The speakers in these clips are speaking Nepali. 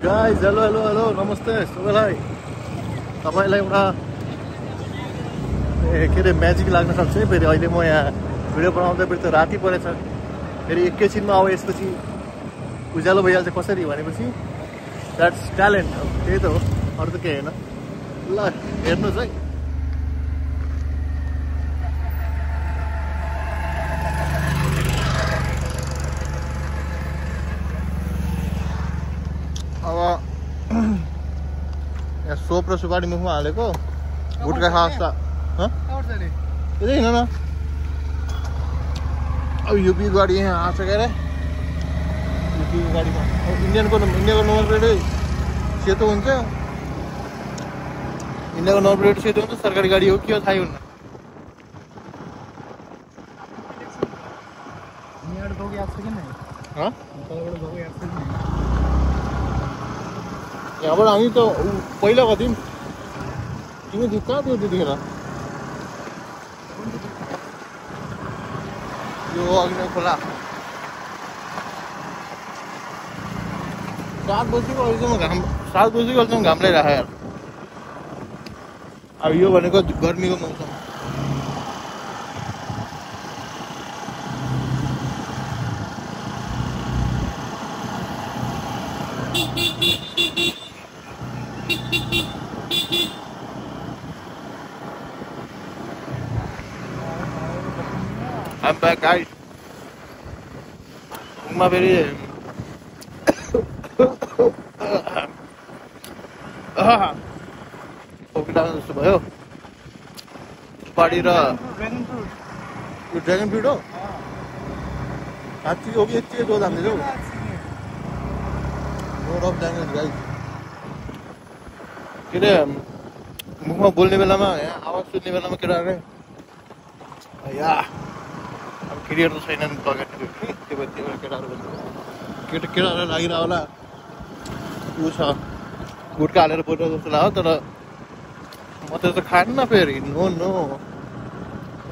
गाइस हेलो हेलो हेलो नमस्ते सबैलाई तपाईलाई एउटा के रे म्याजिक लाग्न सक्छ है। फेरि अहिले म यहाँ भिडियो बनाउँदै फेरि त राति परेछ। फेरि एकैछिनमा अब यसपछि उज्यालो भइहाल्छ कसरी भनेपछि द्याट्स ट्यालेन्ट। त्यही त हो, अरू त केही होइन। ल हेर्नुहोस् है। अब यहाँ सोप र सुपारी मुखमा हालेको गुटका खास त यतै हिँड न। अब युपी गाडी यहाँ आएको छ क्या अरे। युपी गाडीमा इन्डियाको नम्बर प्लेटै सेतो हुन्छ। इन्डियाको नम्बर प्लेट सेतो हुन्छ। सरकारी गाडी हो कि हो थाहै हुन्न। यहाँबाट हामी त पहिला कति तिमी कहाँ थियो त्यतिखेर? यो अघि नै खोला 7 बजीको अहिलेसम्म घाम 7 बजीको अहिलेसम्म घाम लगाइरहेको यार। अब यो भनेको गर्मीको मौसम। I'm back guys. घुममा फेरि खोकिला जस्तो भयो। सुपारी र यो ड्रागन फ्रुट हो। साँच्ची हो कि यति जो जान्दैछौ? Road of dragon guys. के अरे मुखमा बोल्ने बेलामा यहाँ आवाज सुन्ने बेलामा केटाहरू या अब केटीहरू त छैनन् लगेर त्यो भएर केटाहरू केटाहरू लागिरह होला। ऊ छ गुटका हालेर बोल्नु जस्तो लाग्यो। तर म त खान्न फेरि। No no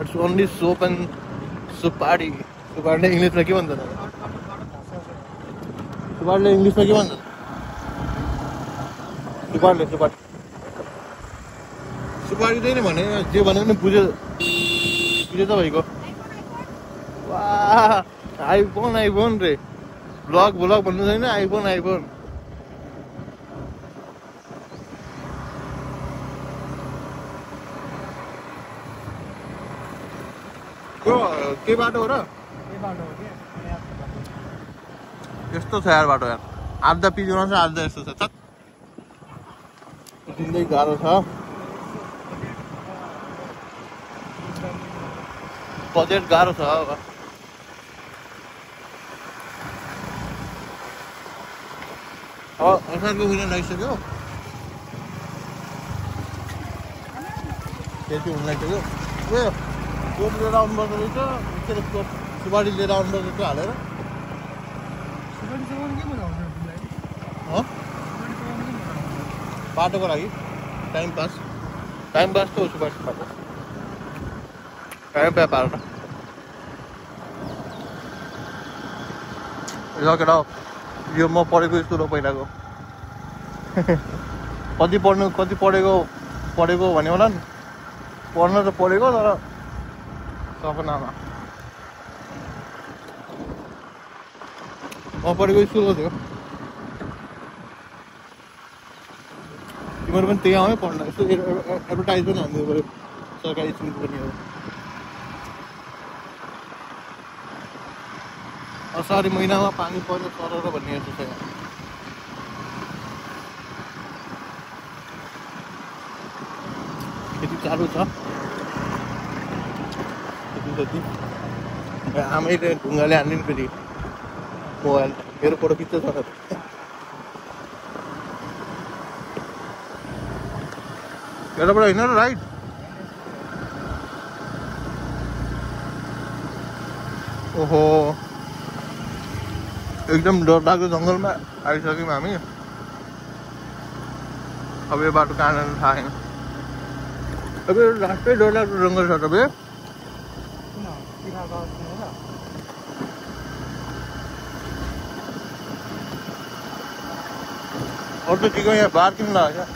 it's only soap and supari. सुपारीले इङ्ग्लिसमा के भन्छ? सुपारीले इङ्ग्लिसमा के भन्छ? सुपारीले सुपारी सुपारी चाहिँ भने जे भने पनि बुझ्यो त भइगयो। वाह आइफोन रे। ब्लग भन्नु छैन। आइफोन के बाटो हो र? यस्तो छ यार बाटो यार। आधा पिजमा छ आधा यस्तो छ। हिँड्दै गाह्रो छ। बजेट गाह्रो छ। अब असारको महिना लागिसक्यो। त्यति हुन लागिसक्यो। सोप लिएर आउनुपर्छ रहेछ। सुपारी लिएर आउनुपर्छ त्यो हालेर। बाटोको लागि टाइम पास त हो सुपारी बाटो। टाइम पार ल केटा यो म पढेको स्कुल हो पहिलाको। कति पढेको भन्यो होला नि। पढ्न त पढेको तर सपनामा। म पढेको स्कुल हो त्यो। तिमीहरू पनि त्यही आउँ पढ्न। यसो एडभर्टाइज पनि हान्दिनु पऱ्यो। सरकारी स्कुलको पनि हो। असारी महिनामा पानी पर्यो सरर भन्ने जस्तो छ यहाँ। खेती चालु छ। त्यति आमैले ढुङ्गाले हान्ने फेरि मोबाइल मेरो फोटो खिच्छ छ। यताबाट होइन र राइट। ओहो एकदम डरलाग्दो जङ्गलमा आइसक्यौँ हामी। अब यो बाटो कहाँ जानु थाहा छैन। अब यो रास्तै डरलाग्दो जङ्गल छ। तपाईँ और तो ठीक है यहाँ बाहर किन ला क्या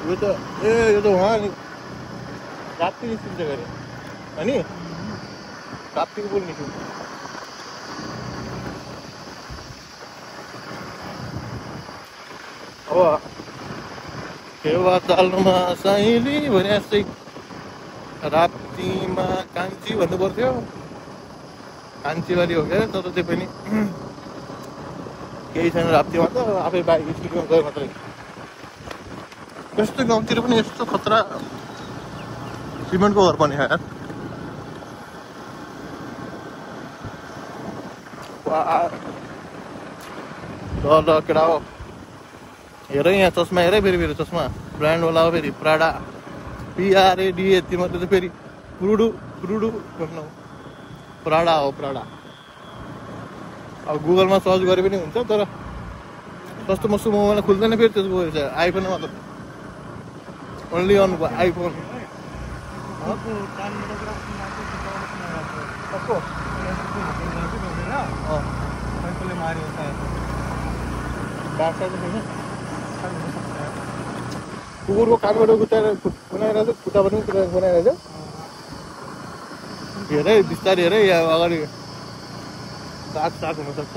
ये तो वहाँ राप्ती निश्चित जगह है नहीं राप्ती को बोल निश्चित अब केवा तालमा साइली भने जस्तै राप्तीमा कान्छी भन्नु पर्थ्यो कान्छीवाली हो क्या तर त्यो पनि केही छैन राप्तीमा त आफै बाइक स्कुटीमा गयो मात्रै यस्तो गाउँतिर पनि यस्तो खतरा सिमेन्टको घर बन्यो यार ल केटा हो हेर यहाँ चस्मा हेर फेरि चस्मा ब्रान्डवाला हो फेरि प्राडा PRADA तिमीहरूले त फेरि प्रुडु भन्नु प्राडा हो प्राडा अब गुगलमा सर्च गरे पनि हुन्छ तर सस्तो मस्तो मोबाइलमा खुल्दैन फेरि त्यसको आइफोनमा त ओन्ली अन आइफोन कुकुरको कानबाट बनाइरहेछ खुट्टा पनि बनाइरहेछ हेरै बिस्तारै हेरै यहाँ अगाडि साग हुनसक्छ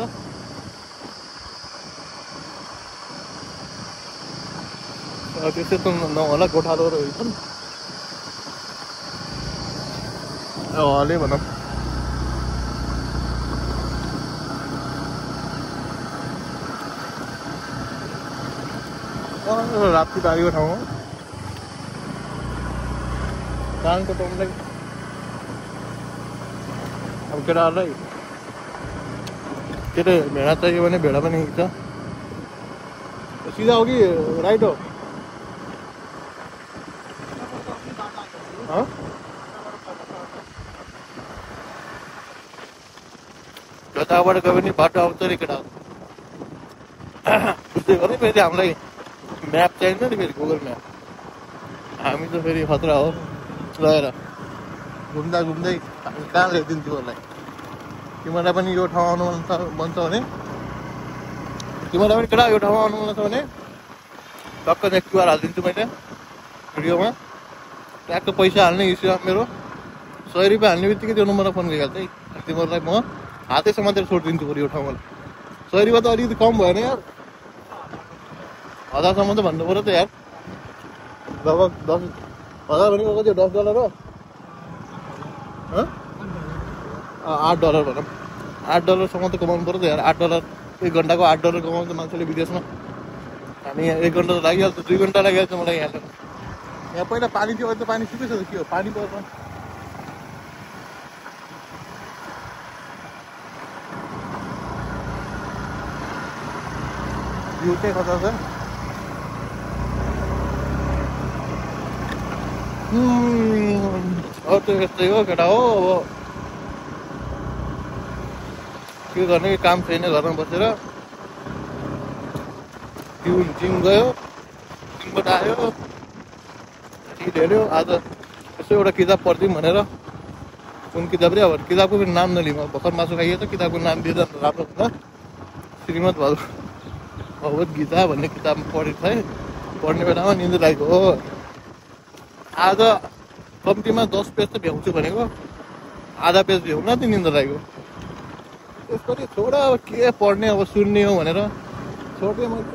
त्यस्तै त नहोला गोठालोहरू छन् हले भनौँ राप्ती बारीको ठाउँमा कानको टोमलाई अब केटाहरूलाई के भेडा चाहियो भने भेडा पनि हिँड्छ सिधा हो कि राइट हो जताबाट गयो भने बाटो आउँछ नि केटा बुझ्दै गरे फेरि हामीलाई म्याप चाहिन्छ नि फेरि गुगल म्याप हामी त फेरि खतरा हो गएर घुम्दा हामी कहाँ ल्याइदिन्छु तिमीहरूलाई तिमीहरूलाई पनि यो ठाउँ आउनु मन छ भने तिमीहरूलाई पनि केटा यो ठाउँमा आउनु मन छ भने टक्क नेक्स्ट QR हालिदिन्छु मैले भिडियोमा ट्याक्क पैसा हाल्ने हिस्सा मेरो 100 रुपियाँ हाल्ने बित्तिकै त्यो नम्बरमा फोन गरिहाल्छ है तिमीहरूलाई म हातै समातेर छोडिदिन्छु बरु यो ठाउँमा 100 रुपियाँ त अलिकति कम भएन यार 1000सम्म त भन्नु पऱ्यो त यार लगभग 10,000 भनेको कति $10 हो $8 भनौँ $8सम्म त कमाउनु पऱ्यो त यार $8 1 घन्टाको $8 कमाउँछ मान्छेले विदेशमा हामी यहाँ 1 घन्टा त लागिहाल्छ 2 घन्टा लागिहाल्छ मलाई यहाँ पहिला पानी थियो अहिले त पानी सुकेछ त के हो पानी पर्छ यो चाहिँ खतरा छ त यस्तै हो केटा हो अब के गर्ने काम छैन घरमा बसेर जिम गयो जिमबाट आयो सिट हेऱ्यो आज यसो एउटा किताब पढिदिउँ भनेर कुन किताब रे अब किताबको पनि नाम नलिउँ भर्खर मासु खाइयो त किताबको नाम दिँदा राम्रो हुन्छ श्रीमद् भगवत गीता भन्ने किताब पढेको थिएँ पढ्ने बेलामा निन्द लागेको हो आज कम्तीमा 10 पेज त भ्याउँछु भनेको आधा पेज भ्याउन त निन्द लागेको त्यसपछि छोड अब के पढ्ने अब सुन्ने हो भनेर छोडिदिएँ मैले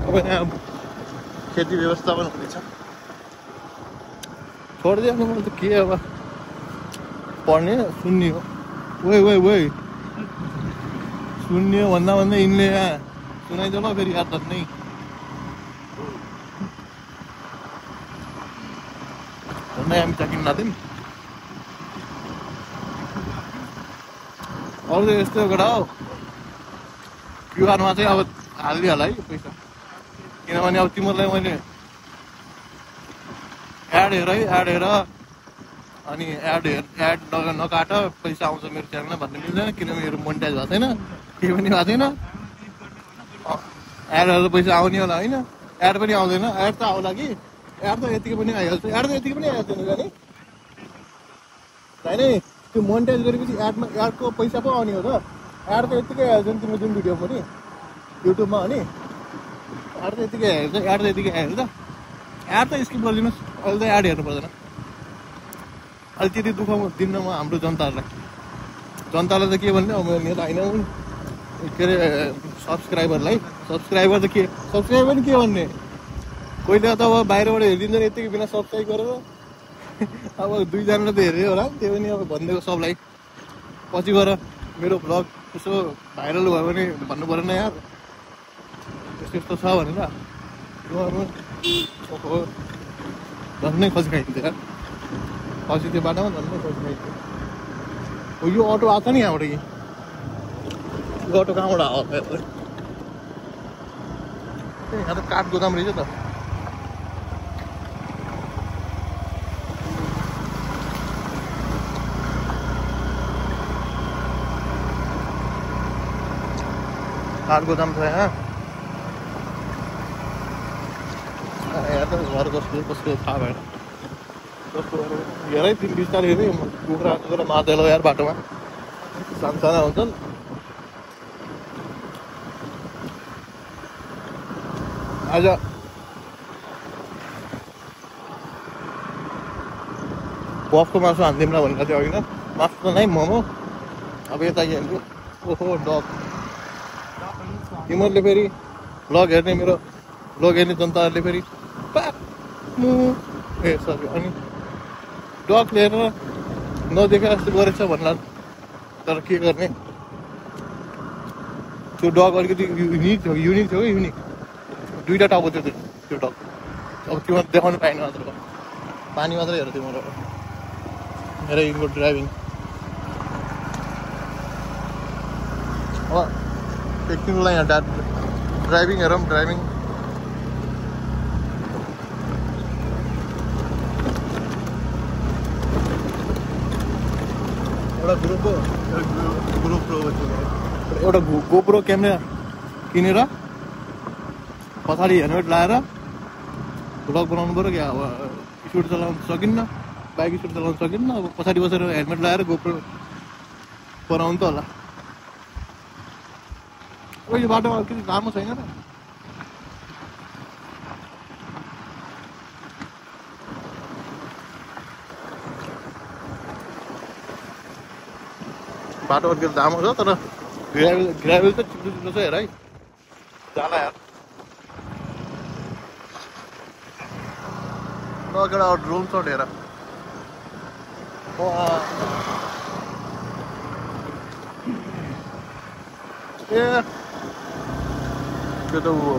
अब यहाँ खेती व्यवस्थापन हुँदैछ छोडिदिएँ मैले त के अब पढ्ने सुन्ने हो ओइ सुन्ने हो भन्दा यिनले सुनाइदेऊ ल फेरि याद नै भन्दै हामी चाकिन नाथ्यौँ अरू त यस्तै केटा हो QRमा चाहिँ अब हालिदिइहाल है पैसा किनभने अब तिमीहरूलाई मैले एड हेर अनि एड नकाट पैसा आउँछ मेरो च्यानलमा भन्नु मिल्दैन किनभने मेरो मोनिटाइज भएको छैन केही पनि भएको छैन एडहरू पैसा आउने होला होइन एड पनि आउँदैन एड त आउला कि एड त यतिकै पनि आइहाल्छ एड त यतिकै पनि आइहाल्छ नि जाने होइन त्यो मोनिटाइज गरेपछि एडको पैसा पो आउने हो त एड त यतिकै हाल्छ नि तिम्रो जुन भिडियो पनि युट्युबमा हो नि एड त यतिकै हेर्छ एड त यतिकै हेर्छ एड त स्किप गरिदिनुहोस् अहिले त एड हेर्नु पर्दैन अहिले त्यति दुःख दिन्न म हाम्रो जनतालाई त के भन्ने अब मेरो होइन के अरे सब्सक्राइबर त के सब्सक्राइबर के भन्ने कोहीले त अब बाहिरबाट हेरिदिन्छ नि यतिकै बिना सब्सक्राइब गरेर अब 2 जनाले त हेऱ्यो होला त्यो पनि अब भनिदिएको सबलाई पछि गएर मेरो भ्लग यसो भाइरल भयो भने भन्नु परेन यार यस्तो छ भनेर ओहो झन्नै खोजी खाइन्छ यार पछि त्यो बाटोमा झन्नै खोजी खाइन्छ यो अटो आएको नि यहाँबाट कि यो अटो कहाँबाट आयो यहाँ त काठ गोदाम रहेछ त काठ गोदाम छ यहाँ त घर कसको थाहा भएन कस्तो हेरै बिस्तारै हेरेँ कुखुरा मार्दै यार बाटोमा साना हुन्छन् आज बफको मासु हान्दिउँला भनेको थियो होइन मासु त नै मोमो अब यता हेर्नु ओहो डग तिमीहरूले फेरि भ्लग हेर्ने मेरो भ्लग हेर्ने जनताहरूले फेरि ए सरी अनि डग लिएर नदेखे जस्तो गरेछ भन्ला तर के गर्ने त्यो डग अलिकति युनिक थियो कि युनिक 2टा टाउको थियो त्यो डग अब त्यो देखाउनु पाएन मात्र पानी मात्रै हेर्थ्यो मेरो यिनको ड्राइभिङ अब टेक्निकल यहाँ ड्राइभिङ हेरौँ ड्राइभिङ एउटा गोप्रो क्यामेरा किनेर पछाडि हेलमेट लाएर भ्लग बनाउनु पऱ्यो क्या अब स्कुटी चलाउनु सकिन्न बाइक स्कुटी चलाउनु सकिन्न अब पछाडि बसेर हेलमेट लाएर गोप्रो बनाउनु त होला अब यो बाटोमा अलिकति राम्रो छैन र बाटो अलिकति लामो छ तर ग्राभेल त चिप्लो छ हेर है जाला यार नगेडा ड्रोन शट हेर ए त्यो त हो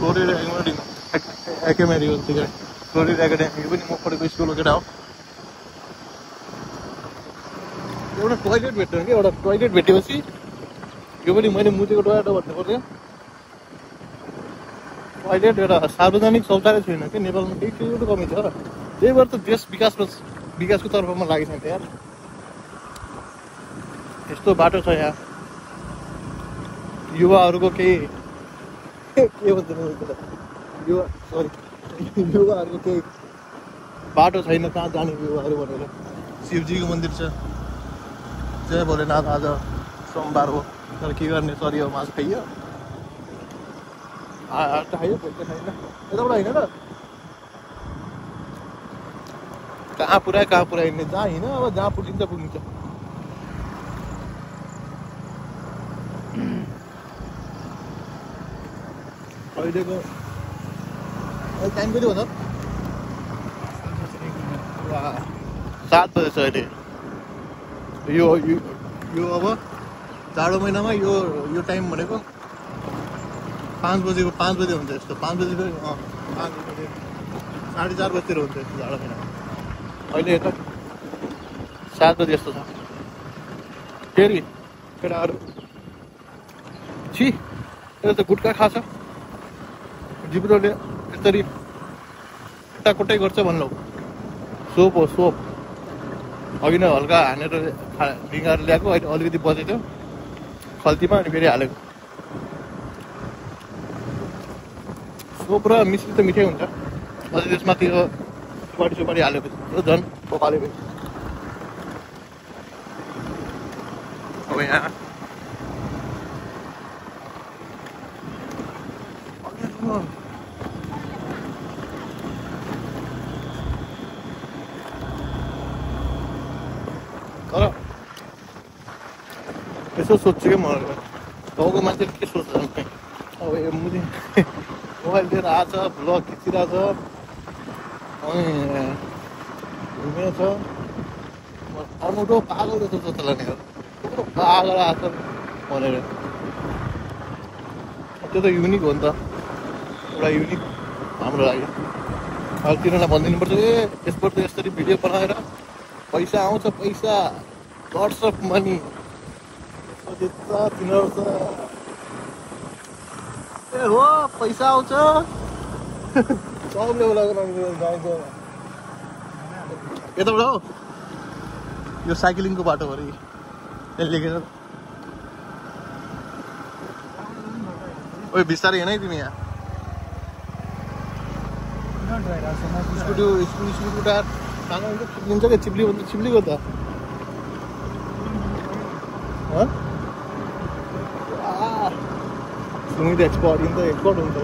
फ्लोरिडा एकाडेमी हो त्यो फ्लोरिडा एकाडेमी पनि म पढेको स्कुलको केटा हो एउटा टोइलेट भेट्यो कि एउटा टोइलेट भेटेपछि यो पनि मैले मुतेको टोइलेट भन्नु पर्यो टोइलेट एउटा सार्वजनिक शौचालय छैन कि नेपालमा केही कुरो कमी छ त्यही भएर त देश विकासको तर्फमा लागेको छैन यार यस्तो बाटो छ यहाँ युवाहरूको केही के भन्छ युवाहरूको केही बाटो छैन कहाँ जाने युवाहरू भनेर शिवजीको मन्दिर छ जय भोलेनाथ आज सोमबार हो तर के गर्ने सरियो मासु खाइयो खाइयो भेट्दै छैन यताबाट होइन र कहाँ पुऱ्याइने जहाँ हिँड अब जहाँ पुगिन्छ अहिलेको टाइम कति हो सर 7 बजे छ अहिले यो यो यो अब जाडो महिनामा यो टाइम भनेको 5 बजे हुन्छ यस्तो 5 बजेको 5 बजे 4:30 बजेतिर हुन्छ यस्तो जाडो महिनामा। अहिले यता 7 बजे जस्तो छ। फेरि केटाहरू छि यो त गुट्का खाछ जिब्रोले यसरी कुटाकुटै गर्छ भन्नु। सोप हो सोप। अघि नै हल्का हानेर डिङ्गाएर ल्याएको, अहिले अलिकति बजेको खल्तीमा अनि फेरि हालेको। सोप र मिश्री त मिठै हुन्छ, अझै त्यसमाथि यो सुपारी हालेपछि झन् पकाले भयो। अब यहाँ तर यसो सोध्छु क्या म गाउँको मान्छेले के सोच्छ अब यो मुनि मोबाइल लिएर आएछ, भ्लग खिचिरहेछ, अनि घुमेछ। अनौठो पागल जस्तो जस्तो लाग्ने पागल आएको भनेर। त्यो त युनिक हो नि त, एउटा युनिक हाम्रो लागि। अब तिनीहरूलाई भनिदिनुपर्छ यसबाट त यसरी भिडियो बनाएर पैसा आउँछ, पैसा लट्स अफ मनी तिनीहरू त ए हो पैसा आउँछ सबले बोलाएको गाउँको। यताबाट हो यो साइक्लिङको बाटो हो अरे त्यहाँ लेखेर। ओए बिस्तारै हिँड है तिमी यहाँ। स्कुटी टायर सानो हुन्छ चिप्लिन्छ क्या, चिप्ली भन्दा चिप्लीको त सुमी त एक्सपर्ट हुन्छ।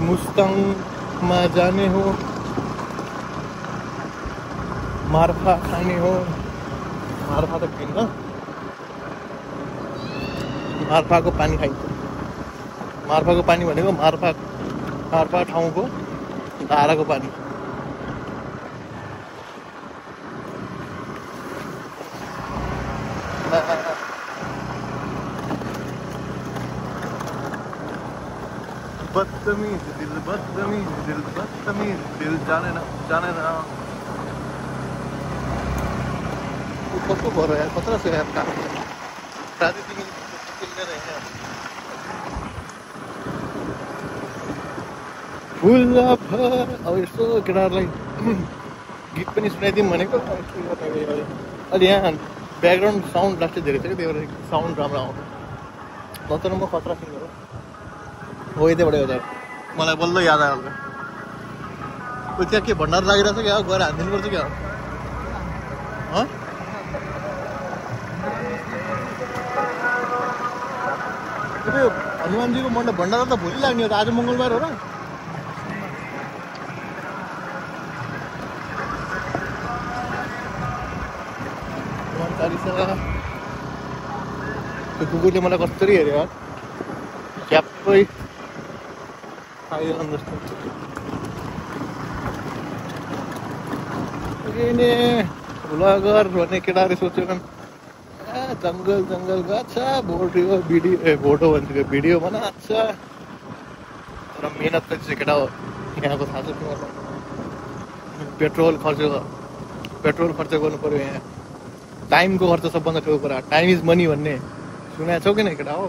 मुस्ताङमा जाने हो, मार्फा खाने हो। मार्फा त किन्न, मार्फाको पानी खाइन्छ। मार्फाको पानी भनेको मार्फा ठाउँको धाराको पानी। बदतमीज दिल जाने ना कस्तो भयो यार, कत्रो छ यार काम। राति तिमी खेल्दै रहेछ अब यस्तो केटाहरूलाई गीत पनि सुनाइदिउँ भनेको। अहिले यहाँ ब्याकग्राउन्ड साउन्ड लाग्छ धेरै छ क्या, त्यही भएर साउन्ड राम्रो आउँछ। नत्र म खतरा सिङ्गर हो यतैबाट एउटा मलाई बल्ल याद आयो हल्का। उयो त्यहाँ के भण्डार लागिरहेको छ क्या, गएर हानिदिनुपर्छ क्या। हनुमानजीको मण्डप भण्डारा त भोलि लाग्ने हो त, आज मङ्गलबार हो र। त्यो कुकुरले मलाई कसरी हेऱ्यो यार, च्याप्पै खाइदिएन जस्तो। भ्लगर भन्ने केटाहरू सोचेनन् जङ्गल गछ भोटो भन्छ भिडियो बनाएको छ। तर मेहनत कति छ केटा हो यहाँको थाहा छ तिमीहरूलाई। पेट्रोल खर्च गर्नु पऱ्यो यहाँ। टाइमको खर्च सबभन्दा ठुलो कुरा, टाइम इज मनी भन्ने सुनेको छौ कि नै केटा हो।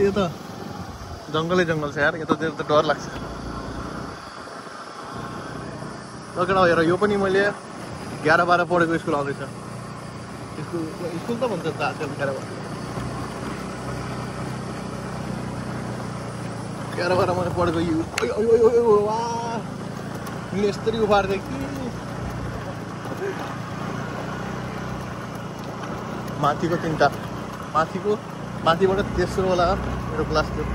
यो त जङ्गलै जङ्गल छ यार, यतातिर त डर लाग्छ। केटा हेर यो पनि मैले 11-12 पढेको स्कुल आउँदैछ। स्कुल त भन्छ त आजकल 11-12 मैले पढेको यस्तरी उफार्दै कि माथिको 3टा माथिबाट तेस्रो होला मेरो क्लास थियो।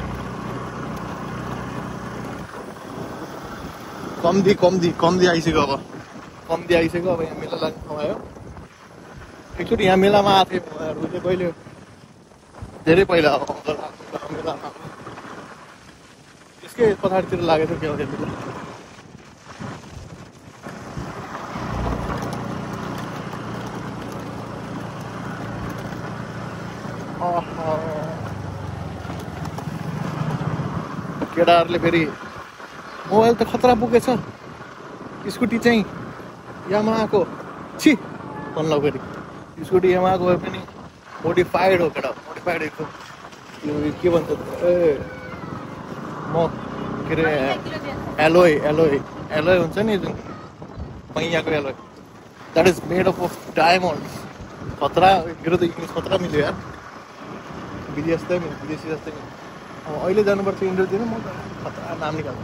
कम्दी आइसक्यो अब यहाँ मेला लाग्ने ठाउँ आयो। एकचोटि यहाँ मेलामा आएको थिएँ कहिले धेरै पहिला अब मेलामा त्यसकै पछाडितिर लागेको थियो क्या। केटाहरूले फेरि मोबाइल त खतरा बोकेछ, स्कुटी चाहिँ यामाहाको छि भन्नु फेरि स्कुटी यामाहाको भए पनि मोडिफाइड हो केटा, मोडिफाइड एकदम। के भन्छ ए म के अरे एलोय एलोय एलोय हुन्छ नि जुन मैयाको alloy, that is made of diamonds. खतरा, मेरो त इङ्ग्लिस खतरा मिल्यो यार, विदेशी जस्तै मिल्यो। अब अहिले जानुपर्छ इन्टरभ्यूतिर, म त खतरा नाम निकाल्छु।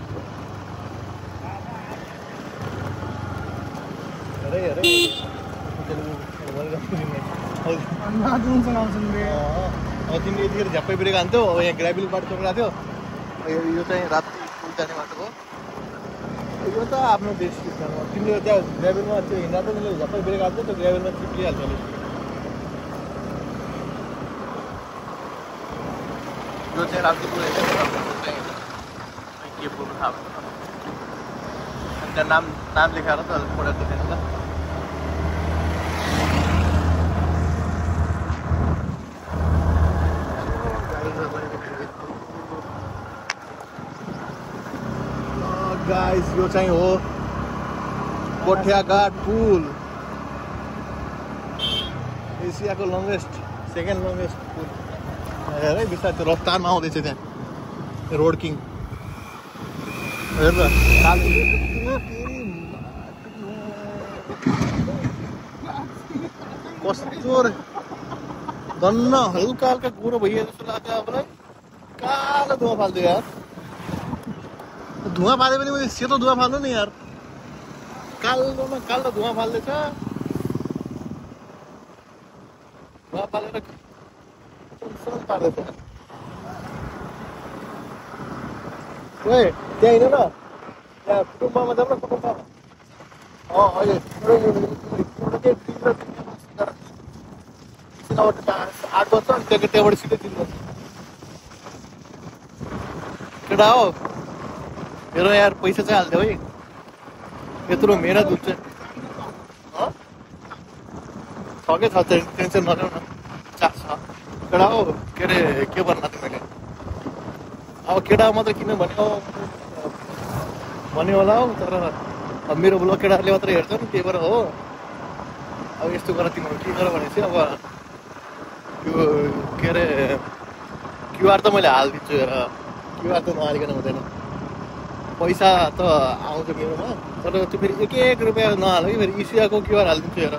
अरे अरे अब तिमीले यतिखेर झ्याप्पै ब्रेक हान्थ्यौ, अब यहाँ ग्राभेल बाटो चोक्रा थियो, यो चाहिँ राति स्कुल जाने बाटो हो। यो त आफ्नो देश तिमीले त्यहाँ ग्राभेलमा त्यो हिँड्दा त तिमीले झ्याप्पै ब्रेक हाल्थ्यौ, त्यो ग्राभेलमा चिप्लिहाल्छ नि। यो चाहिँ राति पुगेको के बोल्नु थाहा भएन, अनि त्यहाँ नाम लेखाएर त पढेर त त्यहाँ गाइस। यो चाहिँ हो गोठियाघाट पुल, एसियाको लङ्गेस्ट, सेकेन्ड लङ्गेस्ट पुल। हेर है बिस्तारै त्यो रफ्तारमा आउँदैछ त्यहाँ रोड किङ। हेर न कस्तो धन्न हल्का हल्का गोरो भइयो जस्तो लाग्छ आफूलाई, कालो धुवा फाल्थ्यो यार। धुवा फाले पनि मैले सेतो धुवा फाल्नु नि यार, कालोमा कालो धुवा फाल्दैछ। धुवा फालेर पार्दैछ। ओए त्यहाँ हिँड न, त्यहाँ कुटुम्बामा जाऊँ न, कुटुम्बामा। अहिले 8 बज्छ अनि त्यहाँबाट सिधै 3 बज्छ। केटा हो मेरो यार, पैसा चाहिँ हालिदियो है, यत्रो मेहनत हुन्छ। छ के छ, टेन्सन नल्याउ न, चाख छ। केटा हो के अरे के भन्नु तिमीले, अब केटा मात्रै किन भन्यो होला हौ, तर अब मेरो ब्लग केटाहरूले मात्रै हेर्छ नि, त्यही भएर हो। अब यस्तो गर तिमीहरू के गर भनेपछि अब त्यो के अरे क्युआर त मैले हालिदिन्छु हेर, क्युआर त नहालिकन हुँदैन। पैसा त आउँछ मेरोमा, तर त्यो फेरि एक रुपियाँ नहाल कि फेरि एसियाको क्युआर हालिदिन्छु हेर।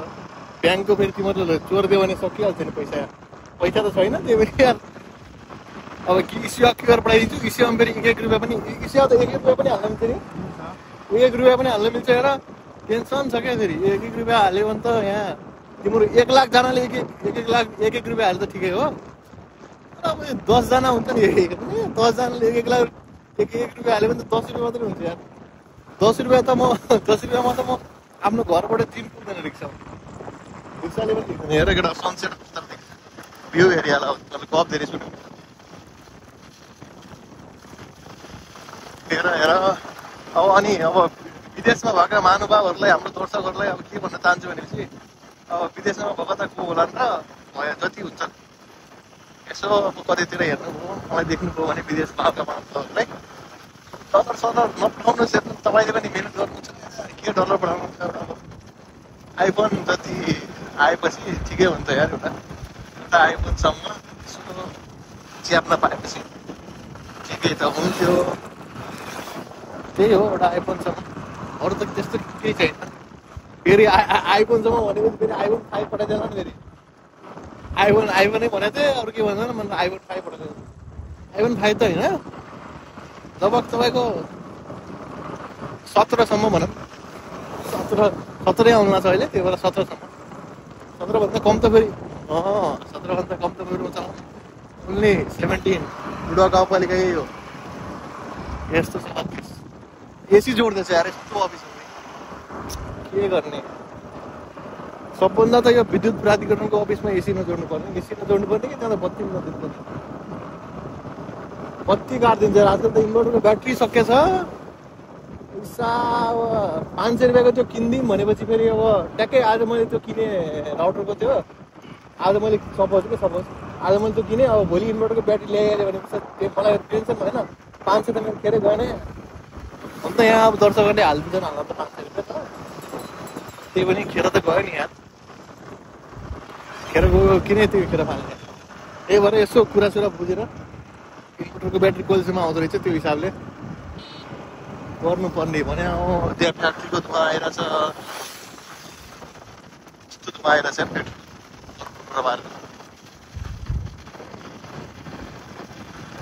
ब्याङ्कको फेरि तिमीहरूले चोरिदियो भने सकिहाल्छ नि पैसा, पैसा त छैन त्यही भएर यार। अब एसिया क्युआर पठाइदिन्छु, एसियामा फेरि 1 रुपियाँ पनि, एसिया त 1 रुपियाँ पनि हाल्न मिल्छ नि, 1 रुपियाँ पनि हाल्न मिल्छ हेर। टेन्सन छ क्या फेरि, 1 रुपियाँ हाल्यो भने त यहाँ तिम्रो 1 लाखजनाले 1 रुपियाँ हाल्यो त ठिकै हो। अब 10 जना हुन्छ नि, 10 जनाले 1 लाख 1 रुपियाँ हाल्यो भने त 10 रुपियाँ मात्रै हुन्छ यार। 10 रुपियाँमा त म आफ्नो घरबाट जिम पुग्दैन रिक्सामा, रिक्साले पनि देख्दैन। हेर केटा सनसेट भ्यू हेरिहाल, गफ धेरै सुन्यो। हेर अब अनि अब विदेशमा भएका महानुभावहरूलाई, हाम्रो दर्शकहरूलाई अब के भन्न चाहन्छु भनेपछि, अब विदेशमा भएको त को होला नि त, भयो जति हुन्छ यसो अब कतैतिर हेर्नुभयो, मलाई देख्नुभयो भने विदेश भएका महानुभावहरूलाई डलर नपठाउनुहोस्। हेर्नु तपाईँले पनि मिहिनेत गर्नुहुन्छ, के डलर पठाउनु छ। अब आइफोन जति आएपछि ठिकै हुन्छ यार, एउटा आइफोनसम्म यसो च्याप्न पाएपछि ठिकै त हुन्थ्यो। त्यही हो, एउटा आइफोनसम्म, अरू त त्यस्तो केही छैन। फेरि आइफोनसम्म भनेपछि फेरि आइफोन 5 पठाइदिएन नि, फेरि आइफोनै भनेको थिएँ, अरू के भन्दैन, मैले आइफोन 5 पठाइदिएँ। आइफोन 5 त होइन, जब तपाईँको 17सम्म भनौँ, 17 आउनु छ अहिले, त्यही भएर 17सम्म, 17भन्दा कम त फेरि 17भन्दा कम त फेरि चलाउनु ओन्ली 17। बुढा गाउँपालिका यही हो, यस्तो छ अफिस। एसी जोड्दैछ यार यस्तो अफिस, के गर्ने। सबभन्दा त यो विद्युत प्राधिकरणको अफिसमा एसी नजोड्नु पर्ने, एसी नजोड्नु पर्ने कि त्यहाँ त बत्ती नदिनु पर्ने। बत्ती काटिदिन्छ आजकल त, इन्भर्टरको ब्याट्री सकिएछ। पैसा अब 500 रुपियाँको त्यो किनिदिउँ भनेपछि फेरि अब ट्याक्कै आज मैले त्यो किने राउटरको थियो, आज मैले सपोज आज मैले त्यो किनेँ, अब भोलि इन्भर्टरको ब्याट्री ल्याइहाल्यो भने त्यो मलाई टेन्सन भएन। 500 त मेरो खेरै गएन। हुन त यहाँ अब दर्शकहरूले हालिदिन्छन् होला त 500 रुपियाँ त, त्यही पनि खेर त गयो नि यार। खेर गयो किने त्यो खेर फाल्ने, त्यही भएर यसो कुरासुरा बुझेर इन्भर्टरको ब्याट्री कहिलेसम्म आउँदो रहेछ त्यो हिसाबले गर्नुपर्ने भने। त्यहाँ फ्याक्ट्रीको धुवा आइरहेछ, कस्तो धुवा आइरहेछ फ्याक्ट्री।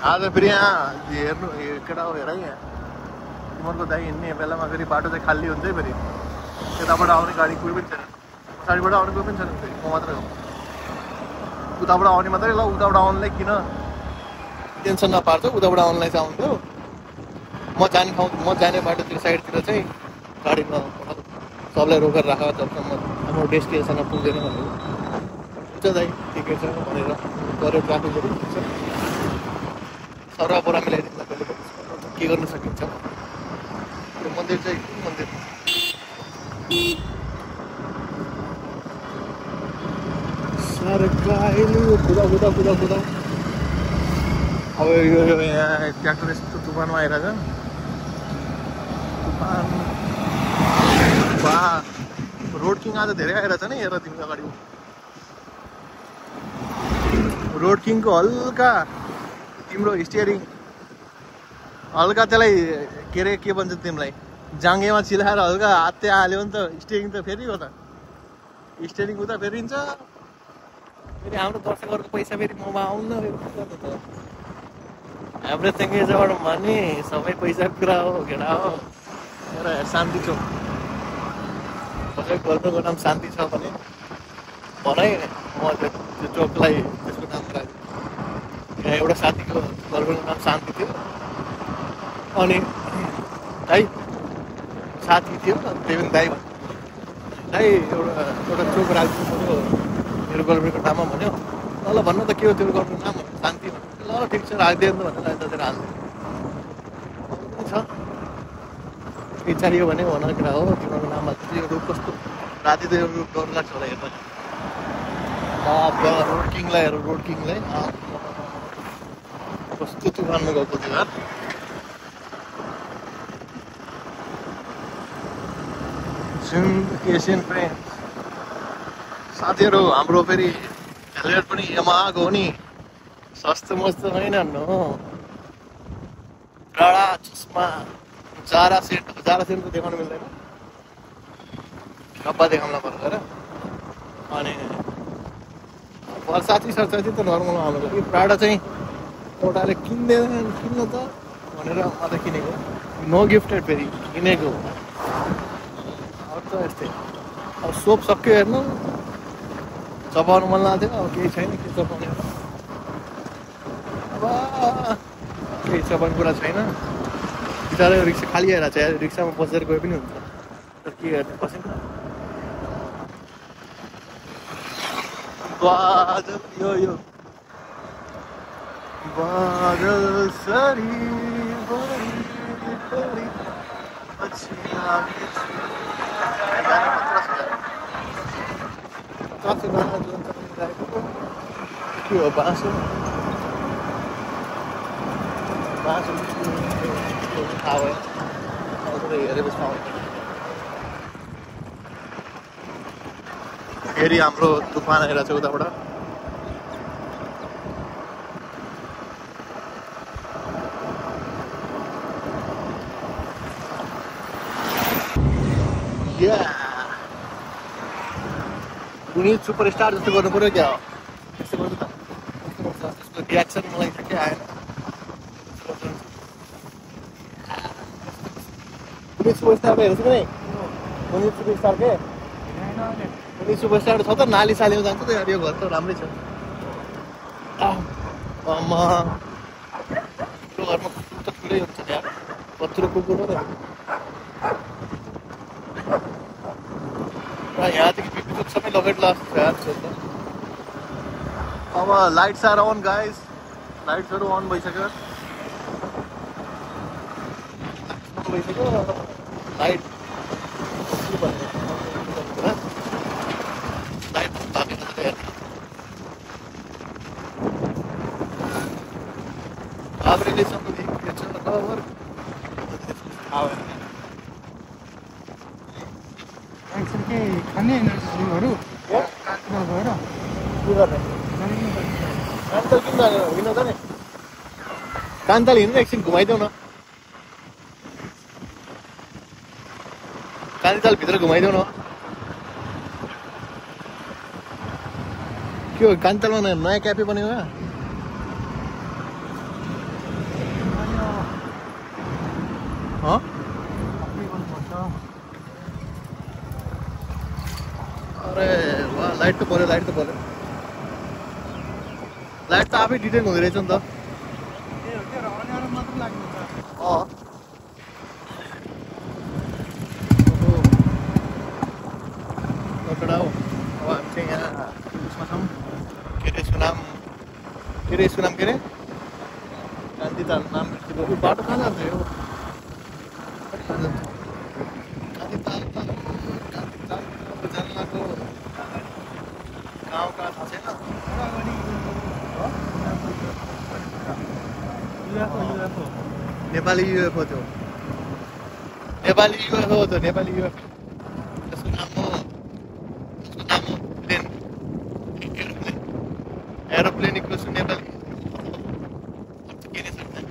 आज फेरि यहाँ हेर्नु केटा हो, हेर यहाँ तिमीहरूको दाइ हिँड्ने बेलामा फेरि बाटो चाहिँ खाली हुन्छ है। फेरि यताबाट आउने गाडी कोही पनि छैन, पछाडिबाट आउने कोही पनि छैन, फेरि म मात्रै हो। उताबाट आउने मात्रै, ल उताबाट आउनुलाई किन टेन्सन नपार्छ, उताबाट आउनुलाई चाहिँ आउँथ्यो। म जाने बाटोतिर साइडतिर चाहिँ गाडी नपठाऊ, सबलाई रोकेर राख जबसम्म हाम्रो डेस्टिनेसनमा पुग्दैन भनेको। हुन्छ दाइ ठिकै छ भनेर गऱ्यो ट्राफिकहरू, ठिक छ। सरुवा मिलाइदिनु कहिले के गर्न सकिन्छ। यो मन्दिर चाहिँ कुन मन्दिर? कुदा। अब यो यहाँ ट्र्याक्टर यस्तो तुफानमा आइरहेछ। तुफान बा रोड किङ आज धेरै आइरहेछ नि। हेर तिम्रो अगाडि रोड किङको हल्का तिम्रो स्टियरिङ हल्का त्यसलाई के अरे के भन्छ तिमीलाई, जाँगेमा चिलाएर हल्का हात्ते हाल्यो भने त स्टियरिङ त फेरि हो त, स्टियरिङ उता फेरिन्छ। फेरि हाम्रो दर्शकहरूको पैसा फेरि ममा आउन्न। एभ्रिथिङ इज अबाउट मनी, सबै पैसाको कुरा हो केटा हो। र शान्ति चोक कसैको गर्नुको नाम शान्ति छ भने भनै, म त्यो चोकलाई त्यसको नाम राखेँ। यहाँ एउटा साथीको गर्लफ्रेन्डको नाम शान्ति थियो, अनि दाइ साथी थियो त्यही पनि दाइ भन्यो, दाइ एउटा चोक राखिदिनु पऱ्यो मेरो गर्लफ्रेन्डको नाममा भन्यो। ल भन्नु त के हो तेरो गर्लफ्रेन्डको नाम? शान्ति भन्यो। ल ठिक छ राखिदियो नि त भनेर दाजुले हाल्नु छ। विचारियो भने भन केटा हो तिमीहरूको नाममा यो रूप कस्तो राति त यो रूप डर लाग्छ होला हेर्नु। रोड किङलाई हेर, रोड किङलाई कस्तो तुफानमा गएको थियो यार। एसियन पेन्ट साथीहरू हाम्रो फेरि हेलमेट पनि यमाहाको हो नि, सस्तो मस्तो होइन नो। टाढा चस्मा जारा सेट त देखाउनु मिल्दैन, डब्बा देखाउनु पर्छ र। अनि बर्साती सरसाती त नर्मल आउनु कि प्राडा चाहिँ एउटाले किन्न त भनेर म त किनेको, नो गिफ्टेड फेरि किनेको। अब त यस्तै, अब सोप सक्यो हेर्नु, चपाउनु मन लाग्थ्यो, अब केही छैन के चपाउने। अब केही चपाउने कुरा छैन, बिचरा रिक्सा खाली आइरहेको छ यार। रिक्सामा बसेर गए पनि हुन्छ तर के गर्ने, बसेन। बादल यो बादल सरी के हो बाँसो थाहा भयो हेरेपछि आउँछ। फेरि हाम्रो तुफान आइरहेको छ उताबाट। पुनित सुपरस्टार जस्तो गर्नु पऱ्यो क्या हो, त्यस्तो गर्नु त त्यसको रियाक्सन मलाई ठ्याक्कै आएन। पुनित सुपरस्टार हेर्छु कि नै, पुनित सुपरस्टार के पुनित सुपरस्टार छ त नाली सालीमा जान्छ त यार। यो घर त राम्रै छ। आमा त्यो घरमा कुकुर त ठुलै हुन्छ यार, कत्रो कुकुर हो त। यहाँदेखि बिजुली सबै लगेट लाग्छ यार। अब लाइट्स आर अन गाइस, लाइट्सहरू अन भइसक्यो। लाइट लाइट के खाने एनर्जीहरू काठमा गएर के गर्ने कान्ताल किन जाने हिँड्न त नि कान्ताल हिँड्नु एकछिन घुमाइदेऊ न कान्ताल भित्र घुमाइदेऊ न के हो कान्तालमा नयाँ क्याफे बनेको क्या अरे वाह लाइट त पर्यो लाइट त आफै डिटेल हुँदो रहेछ नि त अब हामी चाहिँ यहाँ उसमा छौँ के अरे यसको नाम के अरे गान्धीताल नाम बिर्सेको बाटो कहाँ जान्छ यो गाउँ कहाँ थाहा छैन नेपाली युएफओ त्यो नेपाली युएफओ त्यसको नाम हो plane aeroplane equals to Nepali के नै सक्दैन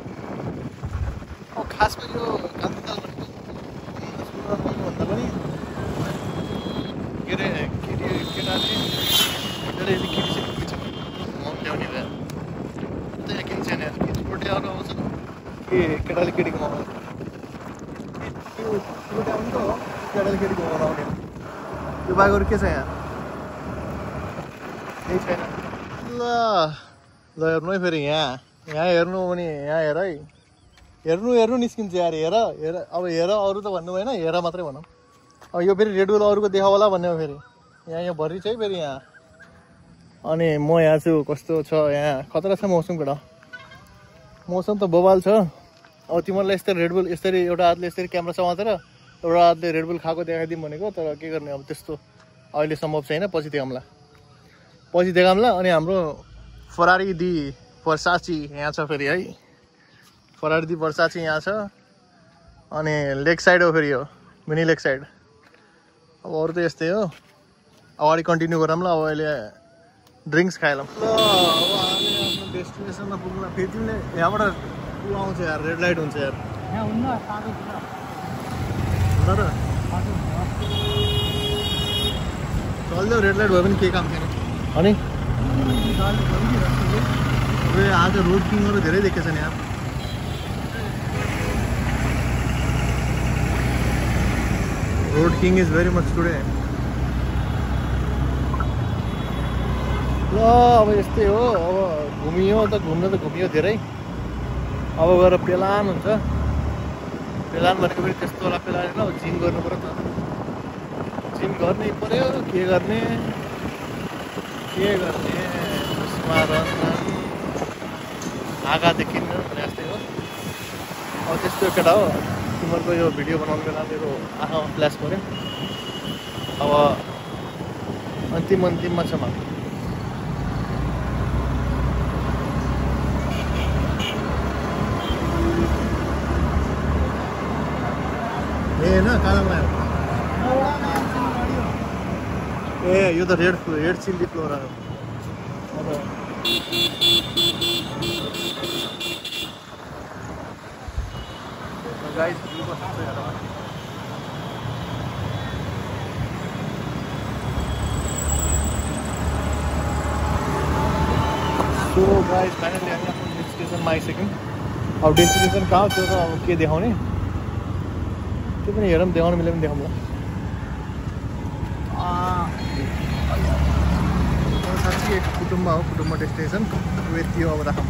खासमा यो गान्धीताल भनेको भन्दा पनि के अरे केटाले केटी चाहिँ पुग्छ ल्याउने भएर त्यहाँ किन छैन केटी रोटी आएर आउँछ के केटाले केटीको आउँछ केटाले केटीको आउने त्यो बाहेक अरू के छ यहाँ केही छैन ल हेर्नु है फेरि यहाँ हेर्नु भने यहाँ हेर है हेर्नु निस्किन्छ यार हेर अब हेर अरू त भन्नु भएन हेर मात्रै भनौँ अब यो फेरि रेड बुल अरूको देखाउ होला भन्ने हो फेरि यहाँ भरि छ है फेरि यहाँ अनि म यहाँ छु कस्तो छ यहाँ खतरा छ मौसम केटा मौसम त बवाल छ अब तिमीहरूलाई यस्तै रेड बुल यसरी एउटा हातले यसरी क्यामेरा समातेर एउटा हातले रेड बुल खाएको देखाइदिउँ भनेको तर के गर्ने अब त्यस्तो अहिले सम्भव छैन पछि देखाउँला अनि हाम्रो फरारी दी वर्साची यहाँ छ फेरि है फरारी दी वर्साची यहाँ छ अनि लेग साइड हो फेरि यो मिनी लेग साइड अब अरू त यस्तै हो अगाडि कन्टिन्यू गरौँ ल अब अहिले ड्रिङ्क्स खाइलौँ ल अब हामी आफ्नो डेस्टिनेसनमा पुग्नु फेरि तिमीले यहाँबाट ऊ आउँछ यार रेड लाइट हुन्छ यार हुन्न र चल्दै रेड लाइट भयो भने केही काम थिएन अनि आज रोड किङहरू धेरै देखेछन् यहाँ road king is very much today ल अब यस्तै हो अब घुमियो त घुमियो धेरै अब गएर पेलान हुन्छ पेलान भनेको फेरि त्यस्तो होला पेलान होइन जिम गर्नु पऱ्यो त जिम गर्नै पऱ्यो के गर्ने स्मरण आगादेखि भने जस्तै हो अब त्यस्तो केटा हो तिमीहरूको यो भिडियो बनाउने बेला मेरो आँखामा फ्ल्यास पऱ्यो अब अन्तिममा छ म होइन कालोमा ए यो त रेड चिल्ली फ्लोर हो अब गाइस भ्यू कस्तो छ यार सो गाइस फाइनली हामी आफ्नो डेस्टिनेसनमा आइसक्यौँ अब डेस्टिनेसन कहाँ हो त्यो त अब के देखाउने त्यो पनि हेरौँ देखाउनु मिल्यो भने देखाउँला साँच्ची एक कुटुम्ब हो कुटुम्ब डेस्टिनेसन यति हो अब राखौँ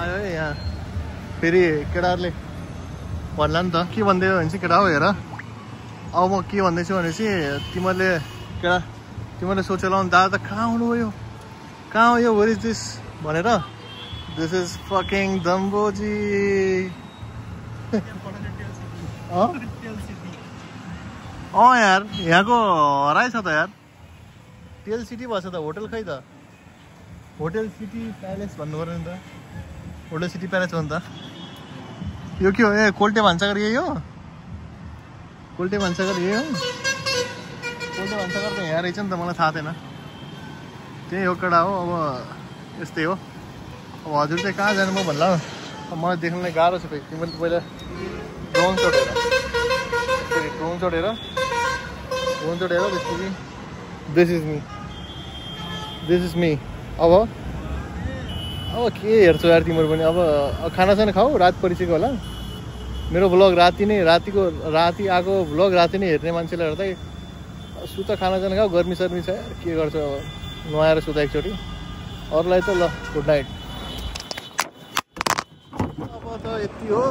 आयो है यहाँ फेरि केटाहरूले भन्ला नि त के भन्दै हो भने चाहिँ केटा हो हेर अब म के भन्दैछु भनेपछि तिमीहरूले सोचेर दादा त कहाँ आउनुभयो कहाँ हो यो वेयर इज दिस भनेर दिस इज फकिङ दम्बोजी यार यहाँको हराइ छ त यार टेल सिटी भएछ त होटल खै त होटल सिटी प्यालेस भन्नु पऱ्यो नि त होटल सिटी प्यालेस भन्नु त यो के हो ए कोल्टे भान्साघर यही हो पोल्टे भान्साघर यही हो पोल्टे भान्साघर त यहाँ रहेछ नि त मलाई थाहा थिएन त्यही हो केटा हो अब यस्तै हो अब हजुर चाहिँ कहाँ जानु म भन्ला अब मलाई देख्नलाई गाह्रो छ फेरि तिमीले पहिला ड्रोन चढेर त्यसपछि दिस इज मी अब के हेर्छौ यार तिमीहरू पनि अब खानासाना खाऊ रात परिसक्यो होला मेरो भ्लग राति आएको भ्लग राति नै हेर्ने मान्छेलाई हेर्दै सुत खानासाना खाऊ गर्मी सर्मी छ के गर्छ अब नुहाएर सुता एकचोटि अरूलाई त ल गुड नाइट अब त यति हो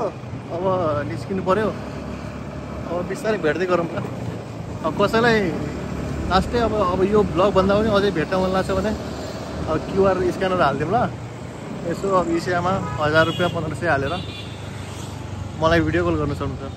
अब निस्किनु पर्यो अब बिस्तारै भेट्दै गरौँ न अब कसैलाई लास्टै अब यो भ्लग भन्दा पनि अझै भेट्न मन लाग्छ भने अब क्युआर स्क्यानर हालिदिउँ ल यसो अब इसियामा 1000 रुपियाँ 1500 हालेर मलाई भिडियो कल गर्नु सक्नुहुन्छ